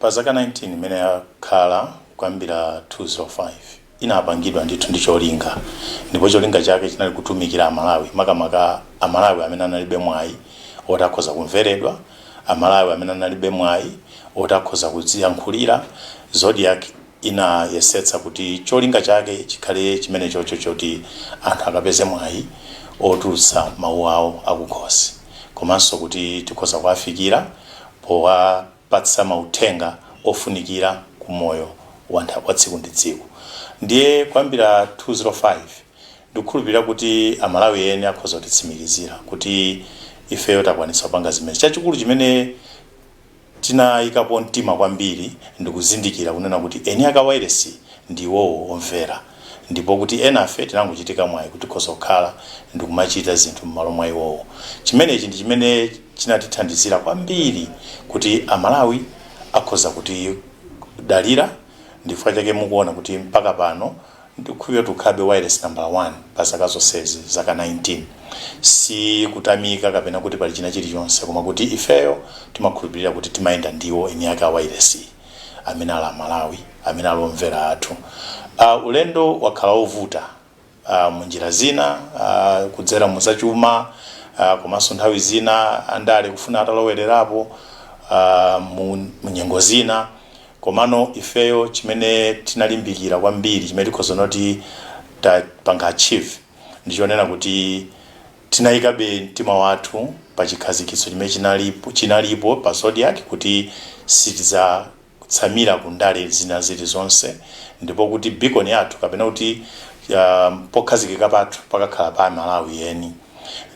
Pa zaka 19 imene yakhala kuyambira 205, inapangidwa ndithu ndi cholinga, ndipo cholinga chake chinali kutumikira Amalawi, makamaka Amalawi amene analibe mwayi oti akhoza kumveredwa, Amalawi amene analibe mwayi oti akhoza kudziyankhulira. Zodiak inayesetsa kuti cholinga chake chikhale chimene chocho, choti anthu akapeze mwayi otulutsa mawu awo akukhosi, komanso kuti tikhoza kuwafikira powapatsa mauthenga ofunikira ku moyo wa tsiku ndi tsiku. Ndiye kuyambira 205, ndikukhulupirira kuti Amalawi ene akhoza kutitsimikizira kuti ifeyo takwanitsa kupanga zimene. Chachikulu chimene tinayikapo mtima kwambiri ndikuzindikira kunena kuti eni ake wailesi ndi iwowo omvera, ndipo kuti enafe tinangochitika mwayi kuti tikhoza kukhala ndikumachita zinthu m'malo mwa iwowo. Chimenechi ndi chimene chinatithandizira kwambiri kuti Amalawi akhoza kutidalira. Ndifukwa chake mukuona kuti mpaka pano ndikukhulupirira tikukhabe wireless number 1 pa zaka zonsezi, zaka 19. Si kutamika kapena kuti pali china chilichonse, koma kuti ifeyo timakhulupirira kuti timayenda ndiwo eni ake a wireless, amene ali Amalawi, amene ali omvera athu. Ulendo wakhala ovuta munjira zina, kudzera mu zachuma, komanso nthawi zina andale kufuna atalowererapo mu nyengo zina. Komano ifeyo chimene tinalimbikira kwambiri, chimene tikhoza noti tapanga achieve, ndichonena kuti tinayikabe mtima wathu pa chikhazikitso chimene chinalipo pa Zodiak, kuti sitidzatsamira ku ndale zina zilizonse, ndipo kuti beacon yathu, kapena kuti pokhazikika pathu, pakakhala pa Malawi eni.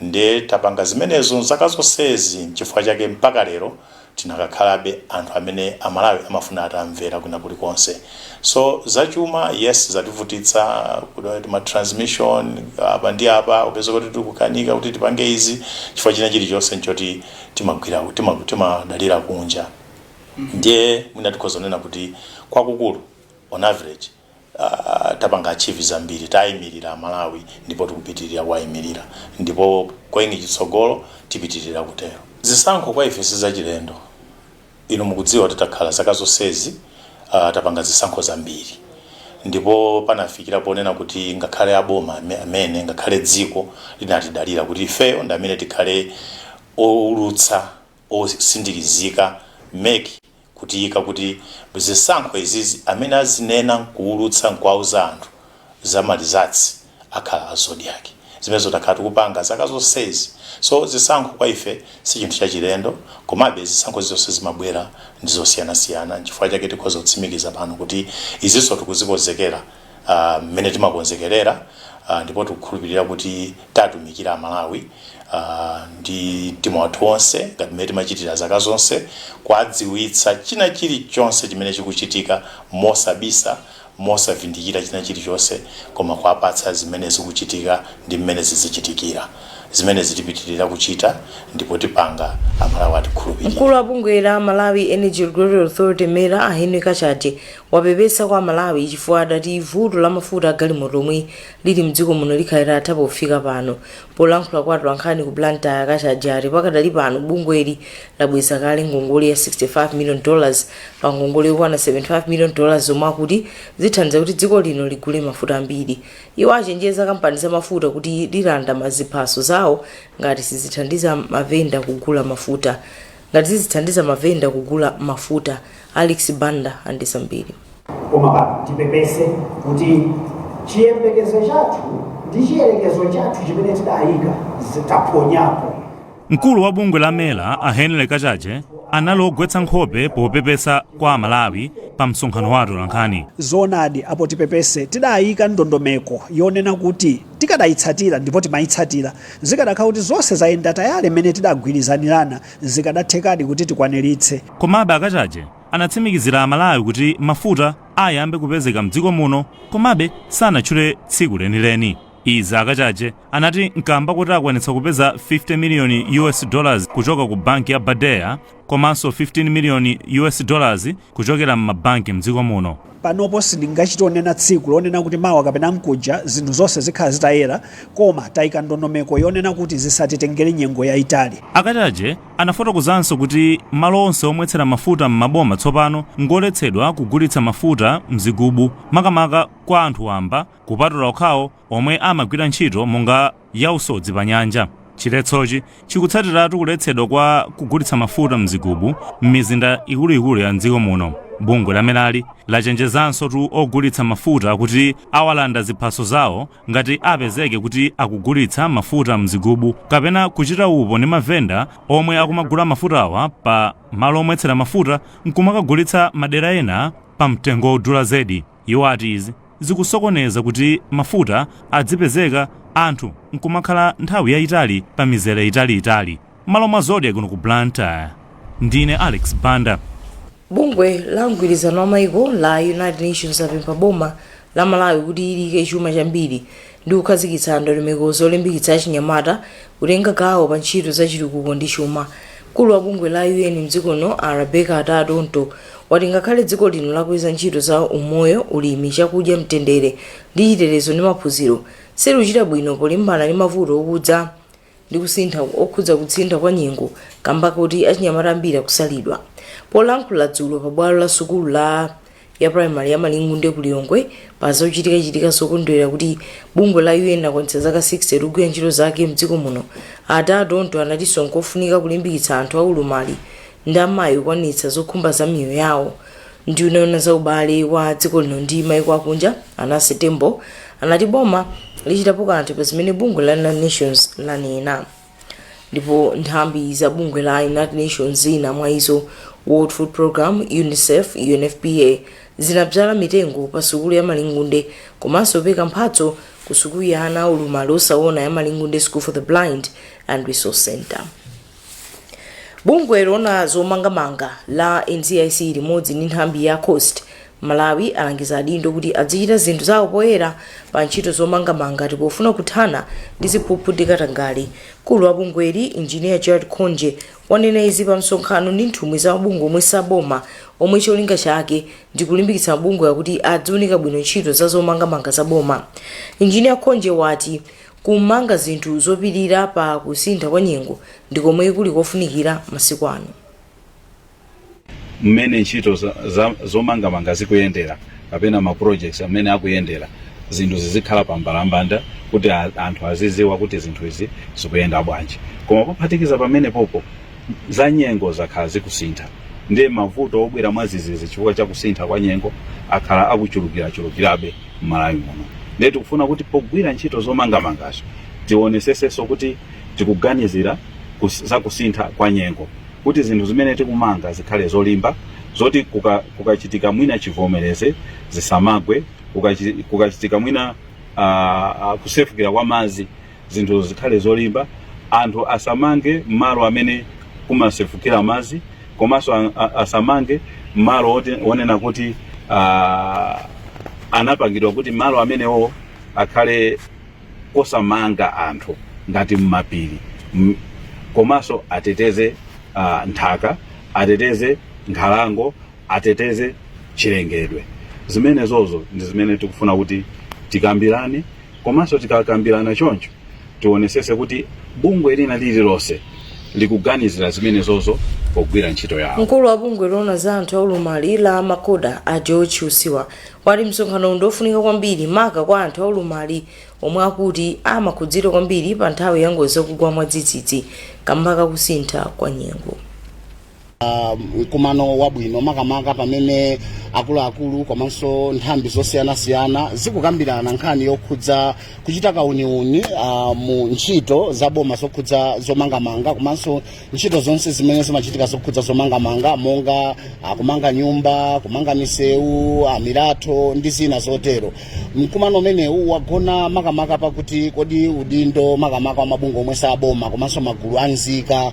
Nde tapanga zimenezo zaka zonsezi, chifukwa chake mpaka lero tinakakhalabe anthu amene Amalawi amafuna atamvera kwina kulikonse. So zachuma, yes, zativutitsa kuti ma transmission apa ndi apa, upeza kuti tikukanika kuti tipange izi, chifukwa china chilichonse nchoti timagwira, timadalira kunja. Ndiye mwina tikhoza kunena kuti kwakukulu, on average, tapanga achieve zambiri. Tayimirira Amalawi ndipo tikupitirira kuwayimirira, ndipo going chitsogolo tipitirira kutero. Zisankho kwa ife sizachilendo. Inu mukudziwa kuti takhala zaka zonsezi, tapanga zisankho zambiri, ndipo panafikira ponena kuti ngakhale aboma amene, ngakhale dziko linatidalira kuti ifeyo ndi amene tikhale oulutsa osindikizika, MEC kutiyika kuti zisankho izizi amene azinena nkuulutsa nkuwauza anthu za ma results akhala a Zodiak. Zimenezo takhala tikupanga zaka zonsezi. So zisankho kwa ife si chinthu chachilendo, komabe zisankho zonse zimabwera ndi zosiyanasiyana. Nchifukwa chake tikhoza kutsimikiza pano kuti izinso tikuzikonzekera mmene timakonzekerera, ndipo tikukhulupirira kuti tatumikira Amalawi ndi mtima wathu wonse ngati mmene timachitira zaka zonse, kuwadziwitsa china chilichonse chimene chikuchitika, mosabisa, mosavindikira china chilichonse, koma kuwapatsa zimene zikuchitika ndi mmene zizichitikira. Zimene zitipitirira kuchita ndipo tipanga, Amalawi atikhulupirira. Mkulu wa bungwe la Malawi Energy Regulatory Authority, MERA, a Henry Kachaje, wapepesa kwa Malawi chifukwa adati vuto la mafuta a galimoto omwe lili mdziko muno likhala litatha pofika pano. Polankhula kwa atolankhani ku Blantyre, Kachaje ati pakadali pano bungweli labweza kale ngongole ya $65 million pa ngongole yokwana $75 million, zomwe akuti zithandiza kuti dziko lino ligule mafuta ambiri. Iwo achenjeza kampani za mafuta kuti lilanda maziphaso zawo ngati sizithandiza mavenda kugula mafuta, ngati sizithandiza mavenda kugula mafuta. Alex Banda andi zambiri. Koma pano tipepese kuti chiyembekezo chathu ndi chiyerekezo chathu chimene tidayika zitaphonyapo. Mkulu wa bungwe la MERA, a Henry Kachaje, anali ogwetsa nkhope popepesa kwa Amalawi pa msonkhano wa atolankhani. Zoonadi, apo tipepese. Tidayika ndondomeko yonena kuti tikadayitsatira, ndipo timayitsatira, zikadakhala kuti zonse zayenda tayale mmene tidagwirizanirana, zikadathekadi kuti tikwaniritse. Komabe Akachaje anatsimikizira Amalawi kuti mafuta ayambe kupezeka mdziko muno, komabe sanatchule tsiku lenileni. Izi Akachaje anati nkamba kuti akwanitsa kupeza US$50 million kuchoka ku banki ya BADEA, komanso US$15 million kuchokera m'mabanki mdziko muno. Panopo sindingachite onena tsiku lonena kuti mawa kapena mkuja zinthu zonse zikhala zitayera, koma tayika ndondomeko yonena kuti zisatitengere nyengo yayitali. Akachaje anafotokozanso kuti malo onse omwetsera mafuta m'maboma tsopano ngoletsedwa kugulitsa mafuta mzigubu, makamaka kwa anthu wamba, kupatula okhawo omwe amagwira ntchito monga yausodzi pa nyanja. Chiletsochi chikutsatiratu kuletsedwa kwa kugulitsa mafuta mzigubu m'mizinda ikuluikulu ya mdziko muno. Bungwe la MERA lachenjezanso tu ogulitsa mafuta kuti awalanda ziphaso zawo ngati apezeke kuti akugulitsa mafuta mzigubu kapena kuchita upo ndi mavenda omwe akumagula mafutawa pa malo omwetsera mafuta nkumakagulitsa madera ena pa mtengo wodula zedi. Iwo ati izi zikusokoneza kuti mafuta adzipezeka, anthu nkumakhala nthawi yayitali pa mizere italiitali. Malo mwa Zodiak kuno ku Blantyre, ndine Alex Banda. Bungwe la mgwirizano wa maiko la United Nations apempha boma la Malawi kuti liyike chuma chambiri ndi kukhazikitsa ndondomeko zolimbikitsa achinyamata kutenga gawo pa ntchito za chitukuko ndi chuma. Mkulu wa bungwe la UN mdziko lino, a Rebecca Adda-Dontoh, wati ngakhale dziko lino lakweza ntchito za umoyo, ulimi, chakudya, mtendere ndi chitetezo ndi maphunziro, silikuchita bwino polimbana ndi mavuto okudza ndi kusintha okhudza kusintha kwa nyengo kamba kuti achinyamata ambiri akusalidwa. Polankhula dzulo pa bwalo la sukulu la ya primary ya Malingunde ku Lilongwe pa zochitikachitika zokondwerera kuti bungwe la UN lakwanitsa zaka 60 likugwira ntchito zake mdziko muno, Adda-Dontoh anatinso nkofunika kulimbikitsa anthu aulumali ndi amayi kukwanitsa zokhumba za miyoyo yawo. Nduna yoona za ubale wa dziko lino ndi maiko akunja, a Nancy Tembo, anati boma lichitapo kanthu pa zimene bungwe la United Nations lanena. Ndipo nthambi za bungwe la United Nations, zina mwa izo World Food Program, UNICEF, UNFPA, zinabzala mitengo pa sukulu ya Malingunde komanso kupereka mphatso ku sukulu ya ana aulumali osaona ya Malingunde School for the Blind and Resource Center. Bungwe loona zomangamanga la NCIC limodzi ndi nthambi ya Coast Malawi alangiza adindo kuti azichita zinthu zawo poyera pa ntchito zomangamanga pofuna kuthana ndi ziphuphu ndi katangale. Mkulu wa bungweli, Engineer Gerald Khonje, wanena izi pa msonkhano ndi nthumwi za mabungwe omwe saboma, omwe cholinga chake ndi kulimbikitsa mabungwe akuti adziunika bwino ntchito za zomangamanga za boma. Engineer Khonje wati kumanga zinthu zopirira pa kusintha kwa nyengo ndi komwe kuli kofunikira masiku ano. Mmene ntchito zomangamanga zikuyendera kapena ma projects amene akuyendera, zinthu zizikhala pa mbalambanda kuti anthu aziziwa kuti zinthu izi zikuyenda bwanji. Koma pophatikiza pamene popo, za nyengo zakhala zikusintha, ndiye mavuto obwera mwadzidzidzi chifukwa cha kusintha kwa nyengo akhala akuchulukirachulukirabe m'Malawi muno. Ndiye tikufuna kuti pogwira ntchito zomangamangazo tionesesenso kuti tikuganizira za kusintha kwa nyengo, kuti zinthu zimene tikumanga zikhale zolimba, zoti kukachitika mwina chivomereze zisamagwe, kukachitika mwina kusefukira kwa madzi zinthu zikhale zolimba. Anthu asamange malo amene kumasefukira madzi, komanso asamange malo onena kuti anapangidwa kuti malo amenewo akhale kosamanga anthu ngati mmapiri. Komanso ateteze nthaka, ateteze nkhalango, ateteze chilengedwe. Zimenezozo ndi zimene tikufuna kuti tikambirane. Komanso tikakambirana choncho, tionesese kuti bungwe lina lililonse likuganizira zimenezozo pogwira ntchito yawo. Mkulu wa bungwe loona za anthu aulumali la MACODA, a George Usiwa, wati msonkhano ndi ofunika kwambiri, maka kwa anthu aulumali omwe akuti amakhudzidwa kwambiri pa nthawi ya ngozi zakugwa mwadzidzidzi kamba kakusintha kwa nyengo. Mkumano wabwino, makamaka pamene akuluakulu komanso nthambi zosiyanasiyana zikukambirana nkhani yokhudza kuchita kauniuni mu ntchito za boma zokhudza zomangamanga komanso ntchito zonse zimene zimachitika zokhudza zomangamanga, monga kumanga nyumba, kumanga misewu, milatho ndi zina zotero. Mkumano umenewu wagona makamaka pakuti kodi udindo makamaka wa mabungwe omwe saboma komanso magulu anzika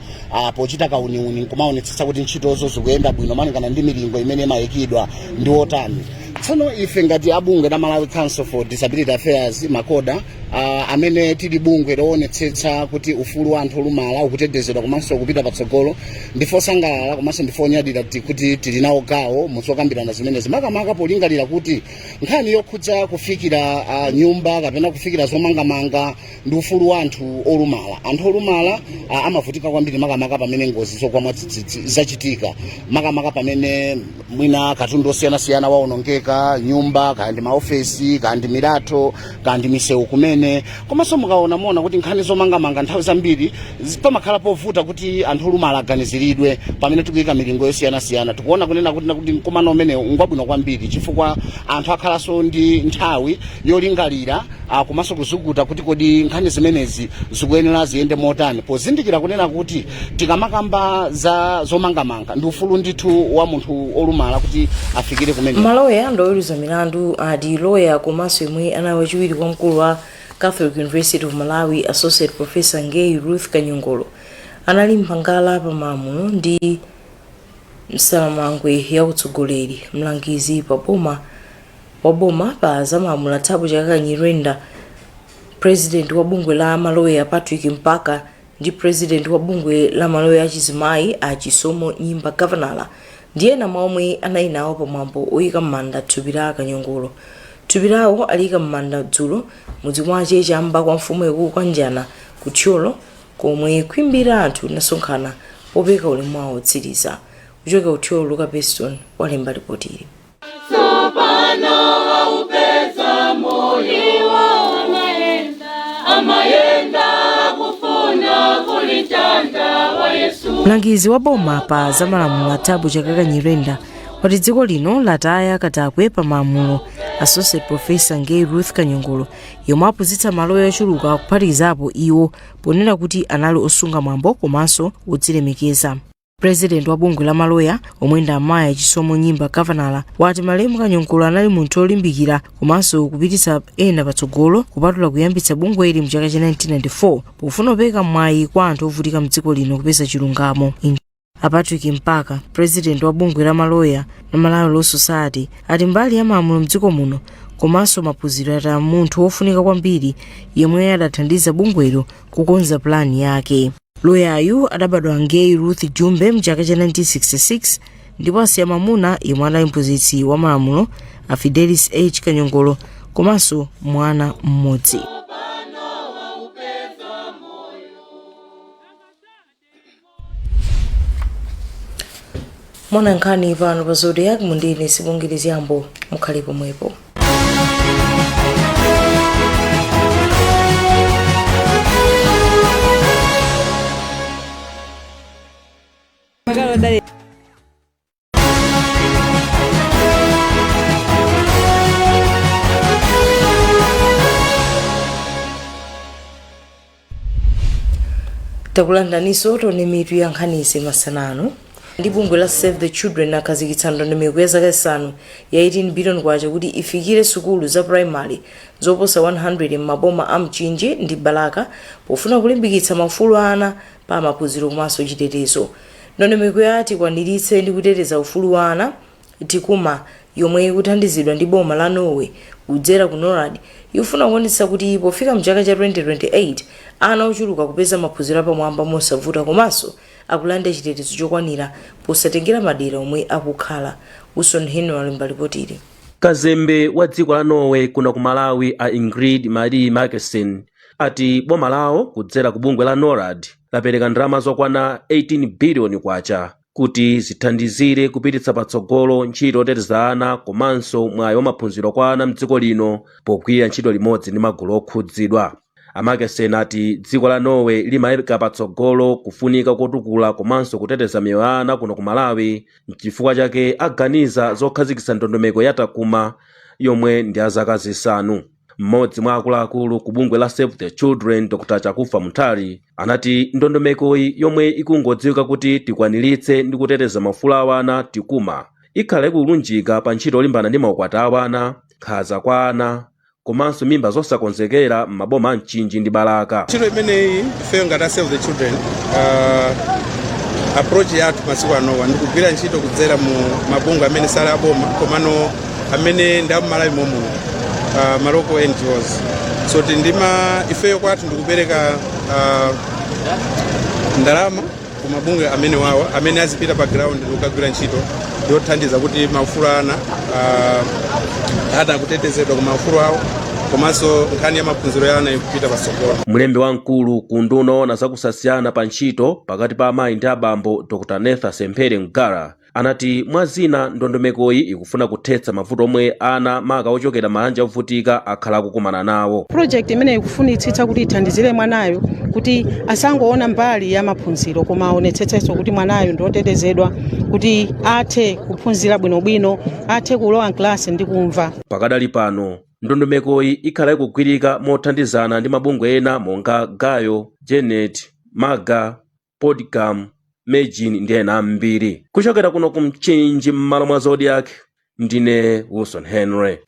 pochita kauniuni nkumaonetsetsa kuti ntchitozo zikuyenda bwino malingana ndi milingo imene imayikidwa ndi otani. Tsono ife ngati abungwe la Malawi Council for Disability Affairs, MACODA, amene tili bungwe loonetsetsa kuti ufulu wa anthu olumala ukutetezedwa komanso kupita patsogolo, ndife osangalala komanso ndife onyadira kuti tili nawo gawo muzokambirana zimenezi, makamaka polingalira kuti nkhani yokhudza kufikira nyumba kapena kufikira zomangamanga ndi ufulu wa anthu olumala. Anthu olumala amavutika kwambiri, makamaka pamene ngozi zogwa mwadzidzidzi zachitika, makamaka pamene mwina katundu osiyanasiyana waonongeka, nyumba, kaya ndi maofesi, kaya ndi milatho, kaya ndi misewu kumene. Komanso mukaona, muona kuti nkhani zomangamanga nthawi zambiri pamakhala povuta kuti anthu olumala aganiziridwe pamene tikuyika milingo yosiyanasiyana. Tikuona kunena kuti mkumano umenewu ngwabwino kwambiri chifukwa anthu akhalanso ndi nthawi yolingalira komanso kuzukuta kuti kodi nkhani zimenezi zikuyenera ziyende motani, pozindikira kunena kuti tikamakamba za zomangamanga ndi ufulu ndithu wa munthu olumala kuti afikire kumene. Maloya ndi oweruza milandu ati loya komanso yemwe anali wachiwiri kwa mkulu wa Catholic University of Malawi, Associate Professor Ngei Ruth Kanyongolo, anali mphangala pa malamulo ndi nsalamangwe ya utsogoleri. Mlangizi pa boma wa boma pa zamalamulo Thabo Chakaka Nyirenda, president wa bungwe la maloya Patrick Mpaka ndi president wa bungwe la maloya achizimayi a Chisomo Nyimba Gavanala ndi ena mwa omwe anali nawo pamwambo oyika m'manda thupi la Kanyongolo. Thupi lawo aliyika m'manda dzulo mudzi mwa Chechamba kwa mfumu yaikulu kwa Njana ku Thyolo, komwe khwimbi la anthu linasonkhana popereka ulemu wawo otsiriza. Kuchoka ku Thyolo, Luka Peston walemba ripoti ili. Tsopano waupeza moyo. Iwo amayenda, amayenda kufuna kulitanda wa Yesu. Mlangizi wa boma pa zamalamulo Thabo Chakaka Nyirenda wati dziko lino lataya katakwe pa malamulo Associate Professor Ngei Ruth Kanyongolo, yomwe aphunzitsa maloya ochuluka kuphatikizapo iwo, ponena kuti anali osunga mwambo komanso odzilemekeza. President wa bungwe la maloya, omwe ndi amayi Chisomo Nyimba Gavanala, wati malemu Kanyongolo anali munthu olimbikira komanso kupititsa ena patsogolo, kupatula kuyambitsa bungweli mchaka cha 1994 pofuna kupereka mwayi kwa anthu ovutika mdziko lino kupeza chilungamo. A Patrick Mpaka, president wa bungwe la maloya la Malawi Law Society, ati mbali ya malamulo mdziko muno komanso maphunziro ataya munthu wofunika kwambiri yemwe adathandiza bungwelo kukonza plani yake. Loyayu adabadwa Ngei Ruth Jumbe mchaka cha 1966 ndipo asiya mamuna yemwe anali mphunzitsi wa malamulo a Fidelis H Kanyongolo komanso mwana mmodzi. Mona nkhani pano pa Zodiak, mundine Sibongile Ziyambo, mukhale pomwepo. Takulandaninso. Tione mitu ya nkhanizi masanano. Ndi bungwe la Save the Children akhazikitsa ndondomeko ya zaka 5 ya 18 billion kwacha kuti ifikire sukulu za primary zoposa 100 m'maboma a Mchinji ndi Balaka pofuna kulimbikitsa maufulu a ana pa maphunziro komanso chitetezo. Ndondomeko ya Tikwaniritse ndi Kuteteza Ufulu wa Ana, Tikuma, yomwe ikuthandizidwa ndi boma la Norway kudzera ku NORAD, ikufuna kuonetsetsa kuti pofika mchaka cha 2028 ana ochuluka kupeza maphunziro apamwamba mosavuta komanso akulandira chitetezo chokwanira posatengera madera omwe akukhala. Wilson Henry walemba lipotili. Kazembe wa dziko la Norway kuno ku Malawi a Ingrid Marie Markussen ati boma lawo kudzera ku bungwe la NORAD lapereka ndalama zokwana 18 biliyoni kwacha kuti zithandizire kupititsa patsogolo ntchito yoteteza ana komanso mwayi wa maphunziro kwa ana mdziko lino pogwira ntchito limodzi ndi magulu okhudzidwa. A Markussen ati dziko la Norway limayika patsogolo kufunika kotukula komanso kuteteza miyoyo ya ana kuno ku Malawi, nchifukwa chake aganiza zokhazikitsa ndondomeko ya Takuma yomwe ndi ya zaka 5. Mmodzi mwa akuluakulu ku bungwe la Save the Children, Dr Chakufa Munthali, anati ndondomekoyi, yomwe ikungodziwika kuti Tikwaniritse ndi Kuteteza Maufulu a Ana, Tikuma, ikhala ikulunjika pa ntchito yolimbana ndi maukwati a ana, nkhanza kwa ana komanso mimba zosakonzekera m'maboma a Mchinji ndi Balaka. Ntchito imeneyi, ifeyo ngati a Save the Children, approach yathu masiku anowa ndikugwira ntchito kudzera mu mabungwe amene sali aboma komano Amene ndi am'Malawi momuno, ma local NGOs. So tindima ifeyo kwathu ndikupereka ndalama ku mabungwe amene wawa amene azipita pa ground ndikukagwira ntchito yothandiza kuti maufulu ana ana kutetezedwa ku maufulu awo, komanso nkhani ya maphunziro ya ana ikupita patsogolo. Mlembi wamkulu ku nduna yoona zakusasiyana pa ntchito pakati pa amayi ndi abambo, Dr Netha Semphere Mgara, anati mwa zina ndondomekoyi ikufuna kuthetsa mavuto omwe ana, maka ochokera mabanja ovutika, akhala akukumana nawo. Project imene ikufunitsitsa kuti ithandizire mwanayo kuti asangoona mbali ya maphunziro, koma aonetsetsenso kuti mwanayo ndiotetezedwa kuti athe kuphunzira bwinobwino, athe kulowa mklasi ndi kumva. Pakadali pano ndondomekoyi ikhala ikugwirika mothandizana ndi mabungwe ena monga Gayo, Genet, Maga, Podcam, Mejin ndi ena ambiri. Kuchokera kuno ku Mchinji, m'malo mwa Zodiak, ndine Wilson Henry.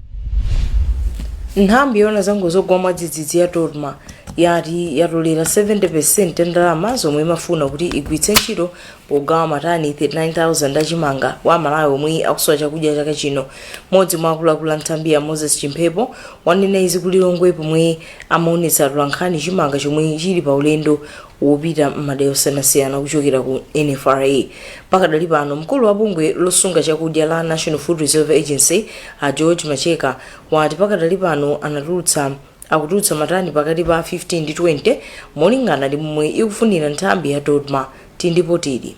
Nthambi yoona za ngozi zogwa mwadzidzidzi ya DoDMA yati yatolera 70% ya ndalama zomwe imafuna kuti igwiritse ntchito pogawa matani 39,000 achimanga wa Malawi omwe akusowa chakudya chaka chino. Mmodzi mwa akuluakulu a nthambi ya, Moses Chimphepo, wanena izi ku Lilongwe pomwe amaonetsa atolankhani chimanga chomwe chili pa ulendo wopita m'madera osiyanasiyana kuchokera ku NFRA. Pakadali pano mkulu wa bungwe losunga chakudya la National Food Reserve Agency, a George Macheka, wati pakadali pano anatulutsa akutulutsa matani pakati pa 15 ndi 20 molingana ndi momwe ikufunira nthambi ya DoDMA. Tindipo tili.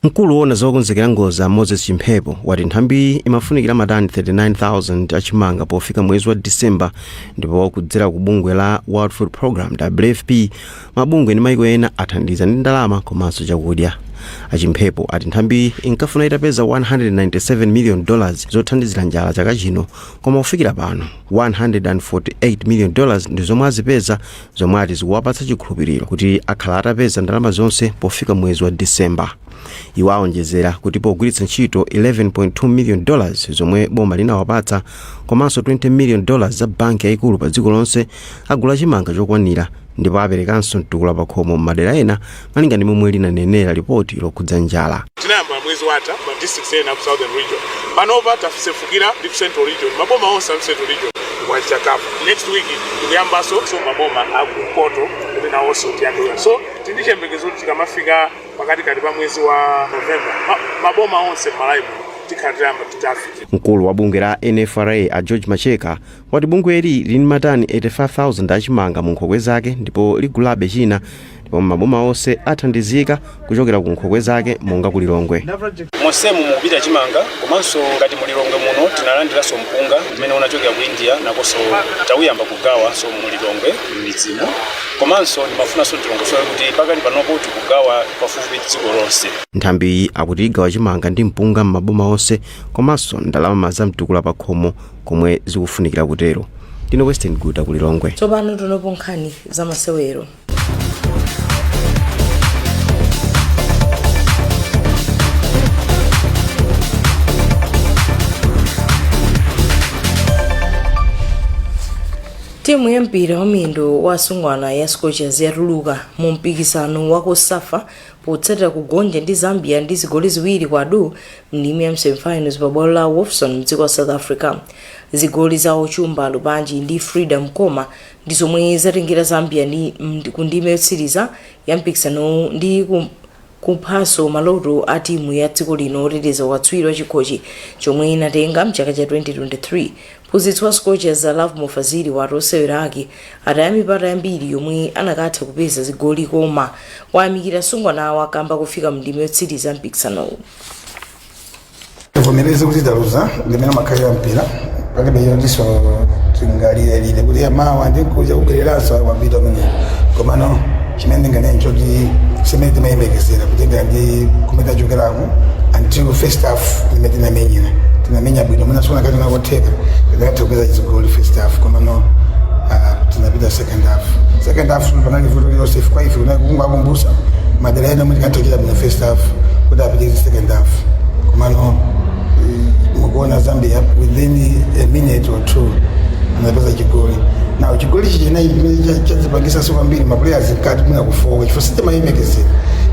Mkulu woona zokonzekera ngozi Moses Chimphepo wati nthambi imafunikira matani 39,000 achimanga pofika mwezi wa Disemba, ndipo kudzera ku bungwe la World Food Program, WFP, mabungwe ndi maiko ena athandiza ndi ndalama komanso chakudya. Achimphepo ati nthambi inkafuna itapeza $197 million zothandizira njala chaka chino, koma kufikira pano $148 million ndi zomwe azipeza, zomwe ati zikuwapatsa chikhulupiriro kuti akhala atapeza ndalama zonse pofika mwezi wa Disemba. Iwo awonjezera kuti pogwiritsa ntchito $11.2 million zomwe boma linawapatsa komanso $20 million za banki yayikulu pa dziko lonse, agula chimanga chokwanira ndipo aperekanso mtukula pakhomo m'madera ena malinga ndi momwe linanenera ripoti lokhudza njala. Tinayamba mwezi watha ma districts ena ku Southern Region. Panopa tasefukira ndi ku Central Region, maboma onse a Central Region wachita cover. Next week tikuyambanso so maboma akumpoto kuti nawonso tiyambe. So tindi chiyembekezo kuti tikamafika pakatikati pa mwezi wa November, maboma onse m'Malawi muno tikhala tiyamba titafika. Mkulu wa bungwe la NFRA a George Macheka wati bungweli lili ndi matani 85,000 achimanga mu nkhokwe zake ndipo ligulabe china, ndipo maboma onse athandizika kuchokera ku nkhokwe zake monga ku Lilongwe. Monsemu mukupita chimanga, komanso ngati mulilongwe muno tinalandiranso mpunga umene unachokera ku India, nakonso tawuyamba kugawa so mulilongwe m'midzimo. Komanso ndimafunanso ndilongosole kuti pakali panopo tikugawa pafupifupi dziko lonse. Nthambiyi akuti igawa chimanga ndi mpunga m'maboma onse komanso ndalama za mtukula pa khomo komwe zikufunikira kutero. Ndine Western Guta ku Lilongwe. Tsopano tonopo nkhani za masewero. Timu ya mpira wa miyendo wa asungwana ya Scorchers yatuluka mu mpikisano wa COSAFA potsatira kugonja ndi Zambia ndi zigoli 2-2 mndime ya semifinals pa bwalo la Wolfson mdziko la South Africa. Zigoli za Ochumba Lubanji ndi Frida Mkoma ndi zomwe zatengera Zambia ndi ku ndime yotsiriza ya mpikisanowu ndi kuphanso maloto a timu ya dziko lino oteteza ukatswiri wa chikhochi chomwe inatenga mchaka cha 2023. Mphunzitsi wa Scorchers Lovemore Fazili wati osewera ake ataya mipata yambiri yomwe anakatha kupeza zigoli, koma wayamikira asungwanawa kamba kufika mndime yotsiriza mpikisanowu. Tivomereze kuti taluza, ndimene makhalira mpira. Palibe chotiso tingalirelire kuti amawa ndikuja kubwereranso wapita umene. Komano chimene ndinganene nchoti simene timayembekezera kutengera ndi kumene tachokerako until first half imene tinamenyera, tinamenya bwino, mwina sikuona kati nakotheka tinatha kupeza chigoli first half. Komano tinapita second half. Second half panali vuto lilonse kwa ife kungowakumbutsa madera ena omwe tinatha kuchita bwino first half kuti apitirize second half. Komano mukuona Zambia within a minute or two anapeza chigoli. Now chigoli ichi chimene chazipangisa kwambiri ma players mkati mwina kufoka chifukwa sitimayembekezera,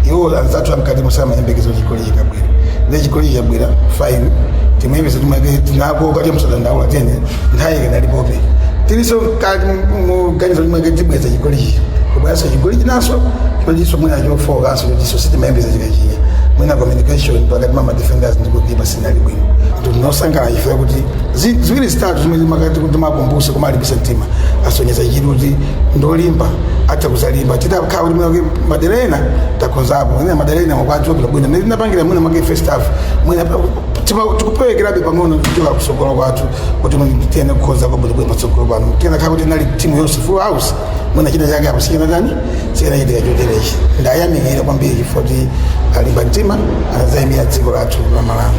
iwo anzathu amkati musamayembekezera chigoli chikabwera. Ndi chigoli chabwera, fine. Timayembeza timake tinakoka timusadandaula tene nthawi ikanalipobe tiliso kati muganizo limwe tibweza chigolichi kubwaso chigoli chinaso choliso mwina chofokaso choliso sitimayembeza chikachinya mwina communication pakati pa ma defenders ndi goalkeeper sinali bwino. Tinosangalala chifukwa kuti ziwiri zitatu zimwe zimakati kuti makumbuse kumalipisa mtima asonyeza chiti kuti ndolimba atha kuzalimba titakhala kuti mwina madera ena takonzapo mwina madera ena mwakwatiwapita bwino mene tinapangira mwina mwake first half mwina tikupewekerabe pang'ono kuchoka kusogolo kwathu kuti tiyene kukonza kwabwinobwino patsogolo pano tikanakhala kuti inali timu yonse full house mwina china chake apo sichina tani sikanachitika choterechi. Ndayamikira kwambiri chifukwa kuti alimba mtima anazayimira dziko lathu la Malawi.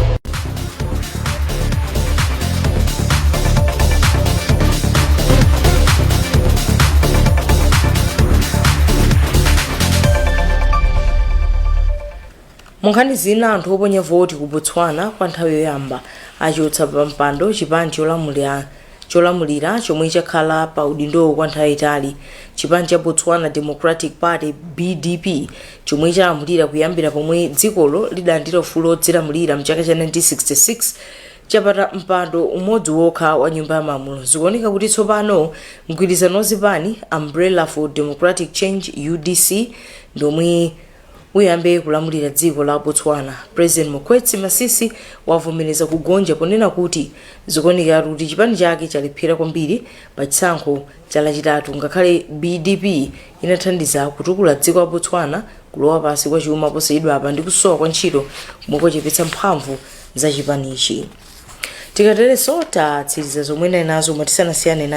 Mu nkhani zina, anthu oponya voti ku Botswana kwa nthawi yoyamba achotsa pa mpando chipani cholamulira chomwe chakhala pa udindowo kwa nthawi itali. Chipani cha Botswana Democratic Party, BDP, chomwe chalamulira kuyambira pomwe dzikolo lidalandira ufulu wodzilamulira mchaka cha 1966 chapata mpando umodzi wokha wa nyumba ya malamulo. Zikuoneka kuti tsopano mgwirizano wazipani Umbrella for Democratic Change, UDC, ndomwe uyambe kulamulira dziko la Botswana. President Mokgweetsi Masisi wavomereza kugonja ponena kuti zikuonekera kuti chipani chake chalephera kwambiri pa chisankho cha Lachitatu, ngakhale BDP inathandiza kutukula dziko la Botswana kulowa pasi kwa chuma posachedwapa ndi kusowa kwa ntchito komwe kwachepetsa mphamvu za chipanichi. Tikaterenso tatsiriza zomwe nazo matisanasiyane nayi.